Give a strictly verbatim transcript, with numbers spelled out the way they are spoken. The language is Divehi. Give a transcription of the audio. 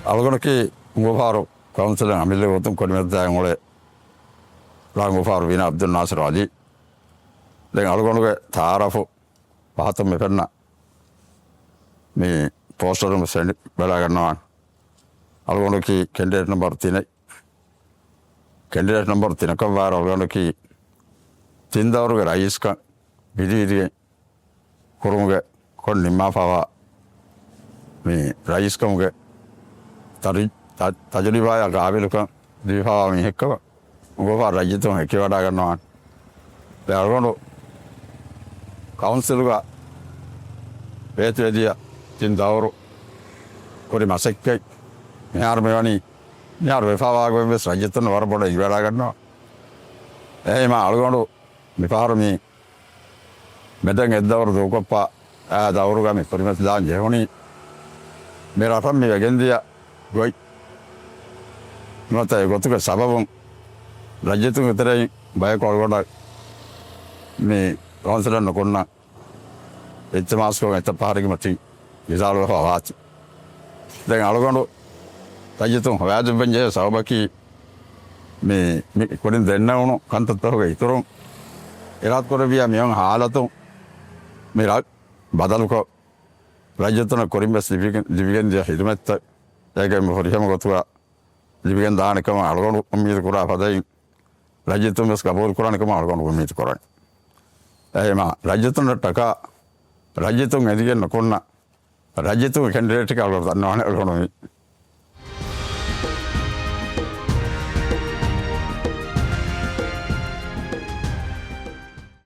އަޅުގަނޑަކީ އުނގޫފާރު ކައުންސިލުން އަމިއްލަ ގޮތުން ކުރިމަތިލާން އުޅޭ ރ. އުނގޫފާރު ވީނާ އަބްދުލް ނާސިރު އަލީ. ދެން އަޅުގަނޑުގެ ތައާރަފު ފަހަތުން މި ފެންނަ މި ޕޯސްޓަރުން ވެސް ބަލާގަންނަވާނެ. އަޅުގަނޑަކީ ކެންޑިޑޭޓް ނަމްބަރު ތިނެއް. ކެންޑިޑޭޓް ނަމްބަރު ތިނަކަށް ވާއިރު އަޅުގަނޑަކީ ތިން ދައުރުގެ ރައީސްކަން ވިދިވިދިގެން ކުރުމުގެ ކޮން ނިންމާފަވާ މި ރައީސްކަމުގެ ތަރި-، ތަ-، ތަޖުރިބާއާ ގާބިލުކަން ލިބިފަވާ މީހެއްކަމަށް އުނގޫފާރު ރައްޔިތުން ހެކިވަޑައިގަންނަވާނެ. ދެން އަޅުގަނޑު ކައުންސިލުގަ ވޭތުވެދިޔަ ތިން ދައުރު ކުރި މަސައްކަތް މިހާރު މިވަނީ، މިހާރު ވެފަވާގޮތް ވެސް ރައްޔިތުން ވަރަށް ބޮޑަށް ހެކިވަޑައިގަންނަވާ. އެހެންވީމާ އަޅުގަނޑު މިފަހަރު މި މެދަށް އެއްދައުރު ދޫކޮށްފަ އާ ދައުރުގަ މި ކުރިމަތިލާން ޖެހުނީ، މި ރަށަށް މި ވެގެންދިޔަ ގޮތް ނުވަތަ އެ ގޮތުގެ ސަބަބުން ރައްޔިތުންގެ ތެރެއިން ބަޔަކު އަޅުގަނޑަށް މި ކައުންސިލަށް ނުކުންނަ އިލްތިމާސްކޮށް އެތައް ފަހަރެއްގެ މަތިން ވިދާޅުވެފަ ވާތީ. ދެން އަޅުގަނޑު ރައްޔިތުން ހޮވާދެއްވަން ޖެހޭ ސަބަބަކީ، މި، މި ކުރިން ދެންނެވުނު ކަންތައްތަކުގެ އިތުރުން، އިރާދަކުރެއްވިޔާ މިއޮން ހާލަތުން މި ރަށް ބަދަލުކޮށް، ރައްޔިތުންނަށް ކުރިން ވެސް ލިބިގެން، ލިބިގެން ދިޔަ ހިދުމަތްތައް އޭގެ ފުރިހަމަ ގޮތުގަ ލިބިގެން ދާނެ ކަމަށް އަޅުގަނޑު އުއްމީދު ކުރާ ފަދައިން، ރައްޔިތުން ވެސް ގަބޫލު ކުރާނެ ކަމަށް އަޅުގަނޑު އުއްމީދު ކުރަން. އެހެންވީމާ، ރައްޔިތުންނަށްޓަކާ ރައްޔިތުން އެދިގެން ނުކުންނަ ރައްޔިތުންގެ ކެންޑިޑޭޓެއް އަޅުގަނޑު ދަންނަވާނެ އަޅުގަނޑު މި